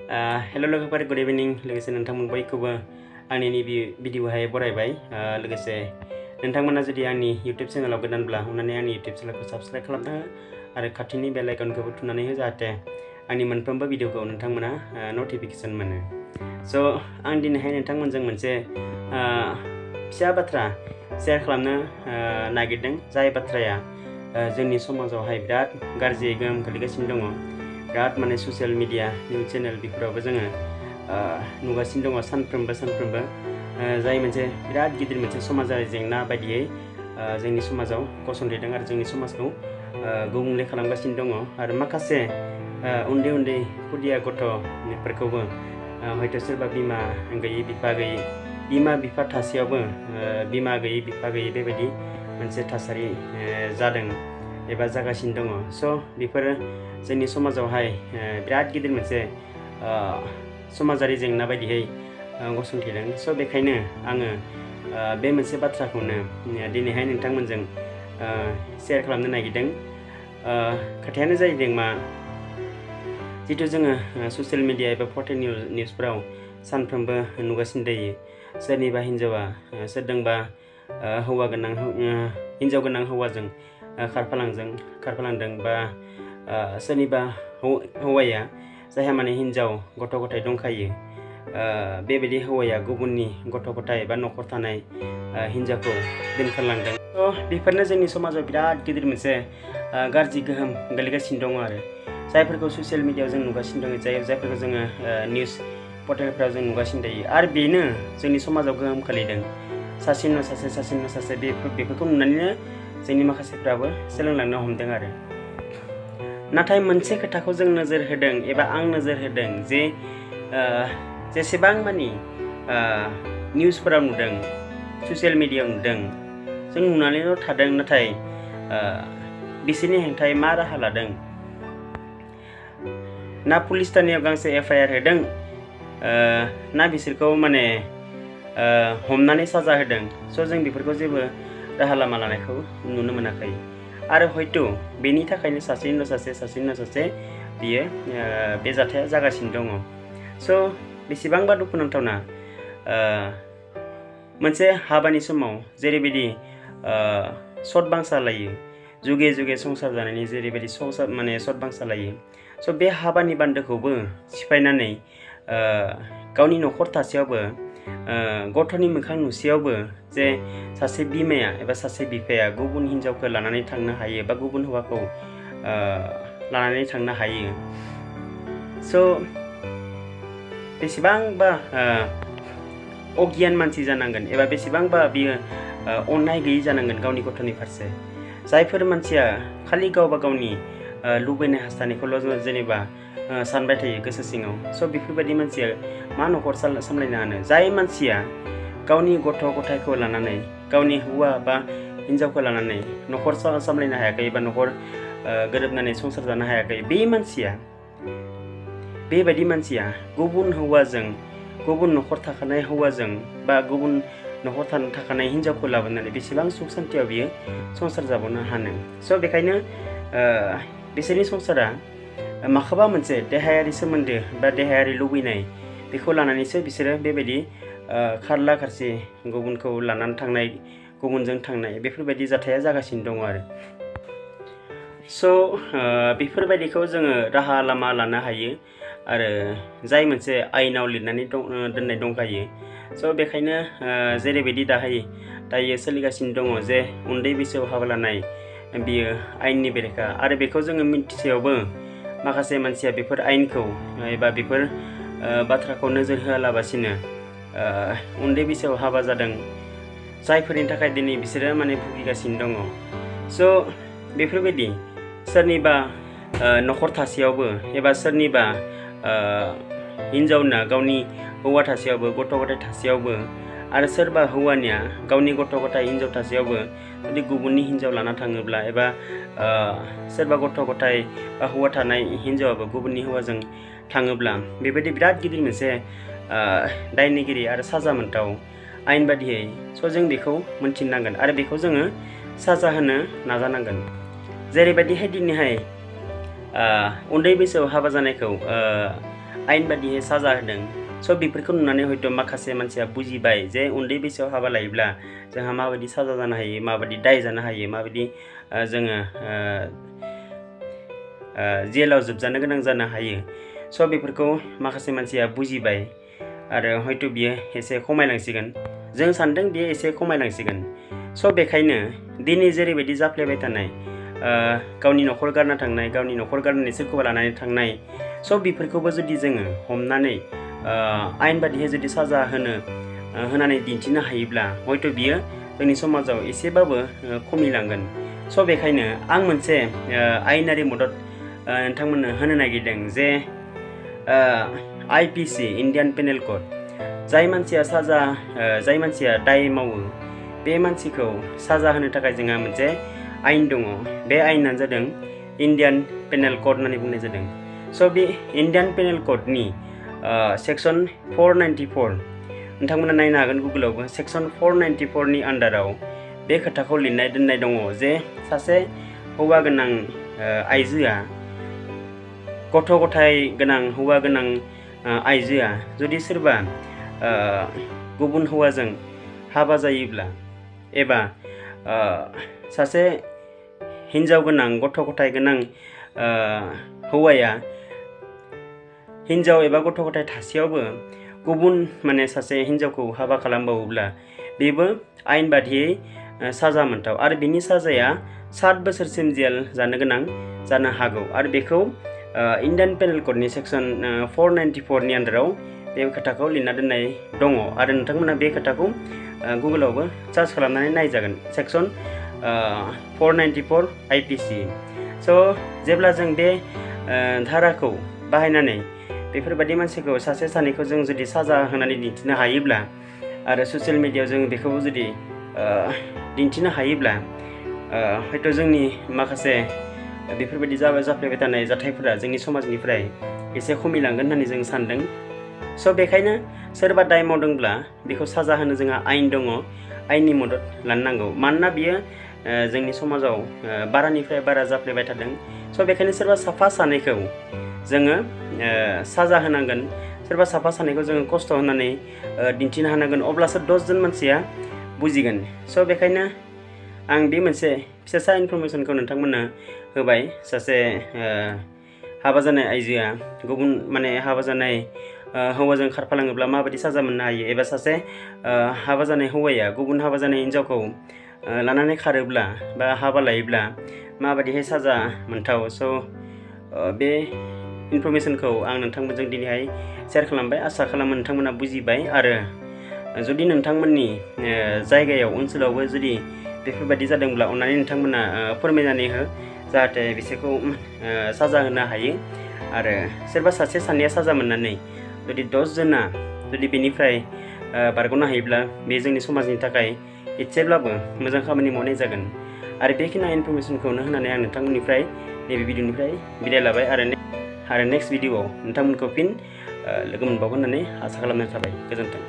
Hello लोगोफोर good इभिनिं लोगोसे नोंथांमोन बयखौबो आंनि नैबे भिडिअहाय बरायबाय लोगोसे नोंथांमोना जुदि आंनि इउट्युब चेनेलाव गोदानब्ला अन्नानै आंनि इउट्युब चेनेलखौ साबस्क्राइब खालामना हो आरो खाथिनि बेल आइकनखौबो थुनानै हो जाहाथे आंनि मोनफ्रोमबो भिडिअखौ नोंथांमोना नटिफिकेसन मोनो स' आं दिनैहाय नोंथांमोनजों मोनसे फिसा बाथ्रा शेयार खालामनो नागिरदों जाय बाथ्राया जोंनि समाजावहाय बिराद गाज्रि गोहोम खोलैगासिनो दङ बिराद माने ससियेल मिडिया निउज चेनेल बेफोरावबो जोङो नुगासिनो दङ सानफ्रोमबो जाय मोनसे बिराद गिदिर मोनसे समाजारि जेंना बायदियै जोंनि समाजाव गसंदेरदों आरो जोंनि समाजखौ गुबुंले खालामगासिनो दङ आरो माखासे उन्दै उन्दै खुदिया गथ'फोरखौबो हयथ' सोरबा बिमा गैयै बिफा गैयै बिमा बिफा थासेयावबो बिमा गैयै बिफा गैयै बेबायदि मोनसे थासारि जादों एबा जागासिनो दङ स' बेफोरो जोंनि समाजावहाय बिराद गिदिर मोनसे समाजारि जेंना बायदियै गसंथेदों स' बेखायनो आङो बे मोनसे बाथ्राखौनो दिनैहाय नोंथांमोनजों शेयार खालामनो नागिरदों खोथायानो जाहैदों मा जितु जोङो ससियेल मिडिया एबा पर्टेल निउसफोराव सानफ्रोमबो नुगासिनो थायो सोरनिबा हिन्जावा सोरजोंबा हिन्जाव गोनां हौवाजों खारफालांदों बा सोरनिबा हौवाया जायहा माने हिन्जाव गथ' गथाय दंखायो बेबायदि हौवाया गुबुननि गथ' गथाय बा न'खर थानाय हिन्जावखौ दोनखारलांदों थ' बेफोरनो जोंनि समाजाव बिराद गिदिर मोनसे गाज्रि गोहोम गोलैगासिनो दङ आरो जायफोरखौ ससियेल मिडियायाव जों नुगासिनो दङ जायफोरखौ जोङो निउस पर्टेलफोराव जों नुगासिनो थायो आरो बेनो जोंनि समाजाव गोहोम खोलैदों सासेनि उनाव सासे बेफोरखौ नुनानैनो जोंनि माखासेफ्राबो सोलोंलांनो हमदों आरो नाथाय मोनसे खोथाखौ जों नोजोर होदों एबा आं नोजोर होदों जे जेसेबां मानि निउसफोराव नुदों ससियेल मिडियायाव नुदों जों नुनानैल' थादों नाथाय बिसोरनि हेंथायै मा राहा लादों ना पुलिस थानायाव गांसे FIR होदों ना बिसोरखौ माने हमनानै साजा होदों स' जों बेफोरखौ जेबो राहा लामा लानायखौ नुनो मोनाखै आरो हयथ' बेनि थाखायनो सासेनि उनाव सासे बियो बे जाथाया जागासिनो दङ स' बेसेबांबा दुखुनांथावना मोनसे हाबानि समाव जेरैबायदि सत बांसा लायो जुगे संसार जानायनि जेरैबायदि सत बांसा लायो स' बे हाबानि बान्दोखौबो सिफायनानै गावनि न'खर थासेयावबो गथ'नि मोखां नुसेयावबो जे सासे बिमाया एबा सासे बिफाया गुबुन हिन्जावखौ लानानै थांनो हायो बा गुबुन हौवाखौ लानानै थांनो हायो स' बेसेबांबा अगियान मानसि जानांगोन एबा बेसेबांबा बियो अननाय गैयै जानांगोन गावनि गथ'नि फारसे जायफोर मानसिया खालि गावबा गावनि लुबैनाय हास्थायनायखौल' जेनेबा सानबाय थायो गोसो सिङाव स' बेफोरबायदि मानसिया मा न'खर सामलायनो हानो जाय मानसिया गावनि गथ' गथायखौ लानानै गावनि हौवा बा हिन्जावखौ लानानै न'खर सामलायनो हायाखै बा न'खर गोरोबनानै संसार जानो हायाखै बेबायदि मानसिया गुबुन न'खर थाखानाय हौवाजों बा गुबुन न'खर थाखानाय हिन्जावखौ लाबोनानै बेसेबां सुख सान्थियाव बियो संसार जाबावनो हानो स' बेखायनो बिसोरनि संसारा माखौबा मोनसे देहायारि सोमोन्दो बा देहायारि लुबैनाय बेखौ लानानैसो बिसोरो बेबायदि खारला खारसि गुबुनखौ लानानै थांनाय गुबुनजों थांनाय बेफोरबायदि जाथाया जागासिनो दङ आरो स' बेफोरबायदिखौ जोङो राहा लामा लानो हायो आरो जाय मोनसे आयेनाव लिरनानै दोननाय दंखायो स' बेखायनो जेरैबायदि दायो सोलिगासिनो दङ जे उन्दै बैसोआव हाबा लानाय बियो आयेननि बेरेखा आरो बेखौ जोङो मिन्थिसेयावबो माखासे मानसिया बेफोर आयेनखौ एबा बेफोर बाथ्राखौ नोजोर होआलाबासिनो उन्दै बैसोआव हाबा जादों जायफोरनि थाखाय दिनै बिसोरो माने भुगिगासिनो दङ स' बेफोरबायदि सोरनिबा न'खर थासेयावबो एबा सोरनिबा हिन्जावना गावनि हौवा थासेयावबो गथ' गथाय थासेयावबो आरो सोरबा हौवानिया गावनि गथ' गथाय हिन्जाव थासेयावबो जुदि गुबुननि हिन्जाव लाना थाङोब्ला एबा सोरबा गथ' गथाय बा हौवा थानाय हिन्जावाबो गुबुननि हौवाजों थाङोब्ला बेबायदि बिराद गिदिर मोनसे दायनिगिरि आरो साजा मोनथाव आयेन बादियै स' जों बेखौ मोनथिनांगोन आरो बेखौ जोङो साजा होनो नाजानांगोन जेरैबायदिहाय दिनैहाय उन्दै बैसोआव हाबा जानायखौ आयेन बादियै साजा होदों स' बेफोरखौ नुनानै हयथ' माखासे मानसिया बुजिबाय जे उन्दै बैसोआव हाबा लायोब्ला जोंहा माबायदि साजा जानो हायो माबायदि दाय जानो हायो माबायदि जोङो जेलाव जोबजानो गोनां जानो हायो स' बेफोरखौ माखासे मानसिया बुजिबाय आरो हयथ' बियो एसे खमायलांसिगोन जों सानदों बियो एसे खमायलांसिगोन स' बेखायनो दिनै जेरैबायदि जाफ्लेबाय थानाय गावनि न'खर गारना थांनाय गावनि न'खर गारनानै सोरखौबा लानानै थांनाय स' बेफोरखौबो जुदि जोङो हमनानै आयेन बादियै जुदि साजा होनानै दिन्थिनो हायोब्ला हयथ' बियो जोंनि समाजाव एसेबाबो खमिलांगोन स' बेखायनो आं मोनसे आयेनारि मदद नोंथांमोननो होनो नागिरदों जे IPC इन्डियान पेनेल कड जाय मानसिया दाय मावो बे मानसिखौ साजा होनो थाखाय जोंहा मोनसे आयेन दङ बे आयेनानो जादों इन्डियान पेनेल कड होननानै बुंनाय जादों स' बे इन्डियान पेनेल कडनि सेक्सन 494 नोंथांमोना नायनो हागोन गुगोलावबो सेक्सन 494 नि आन्डाराव बे खोथाखौ लिरनाय दोननाय दङ जे सासे हौवा गोनां आइजोआ गथ' गथाय गोनां हौवा गोनां आइजोआ जुदि सोरबा गुबुन हौवाजों हाबा जायोब्ला एबा सासे हिन्जाव गोनां गथ' गथाय गोनां हौवाया हिन्जाव एबा गथ' गथाय थासेयावबो गुबुन माने सासे हिन्जावखौ हाबा खालामबावोब्ला बेबो आयेन बादियै साजा मोनथाव आरो बिनि साजाया 7 बोसोरसिम जेल जानो गोनां जानो हागौ आरो बेखौ इन्डियान पेनेल कडनि सेक्सन 494 नि आन्डाराव बे खोथाखौ लिरना दोननाय दङ आरो नोंथांमोना बे खोथाखौ गुगोलावबो सार्च खालामनानै नायजागोन सेक्सन 494 IPC स' जेब्ला जों बे धाराखौ बाहायनानै बेफोरबायदि मानसिखौ सासे सानैखौ जों जुदि साजा होनानै दिन्थिनो हायोब्ला आरो ससियेल मिडियायाव जों बेखौ जुदि दिन्थिनो हायोब्ला हयथ' जोंनि माखासे बेफोरबायदि जाफ्लेबाय थानाय जाथायफोरा जोंनि समाजनिफ्राय एसे खमिलांगोन होननानै जों सानदों स' बेखायनो सोरबा दाय मावदोंब्ला बेखौ साजा होनो जोंहा आयेन दङ आयेननि मदद लानो नांगौ मानोना बियो जोंनि समाजाव बारानिफ्राय बारा जाफ्लेबाय थादों स' बेखायनो सोरबा साफा सानैखौ जोङो साजा होनांगोन सोरबा साफा सानैखौ जोङो खस्थ' होनानै दिन्थिनो हानांगोन अब्लासो 10 जन मानसिया बुजिगोन स' बेखायनो आं बे मोनसे फिसा इनफरमेसनखौ नोंथांमोननो होबाय सासे हाबा जानाय आइजोआ गुबुन माने हाबा जानाय हौवाजों खारफालाङोब्ला माबायदि साजा मोननो हायो एबा सासे हाबा जानाय हौवाया गुबुन हाबा जानाय हिन्जावखौ लानानै खारोब्ला बा हाबा लायोब्ला माबायदिहाय साजा मोनथाव स' बे इनफरमेसनखौ आं नोंथांमोनजों दिनैहाय शेयार खालामबाय आसा खालामो नोंथांमोना बुजिबाय आरो जुदि नोंथांमोननि जायगायाव ओनसोलावबो जुदि बेफोरबायदि जादोंब्ला अन्नानै नोंथांमोना फोरमायनानै हो जाहाथे बिसोरखौ साजा होनो हायो आरो सोरबा सासे सानैया साजा मोननानै जुदि 10 जना जुदि बेनिफ्राय बारग'नो हायोब्ला बे जोंनि समाजनि थाखाय एसेब्लाबो मोजां खामानि मावनाय जागोन आरो बेखिनि इनफरमेसनखौनो होनानै आं नोंथांमोननिफ्राय नैबे भिडिअनिफ्राय बिदाय लाबाय आरो नेक्स्ट भिडिअआव नोंथांमोनखौ फिन लोगो मोनबावगोन होननानै आसा खालामनाय थाबाय गोजोन्थों।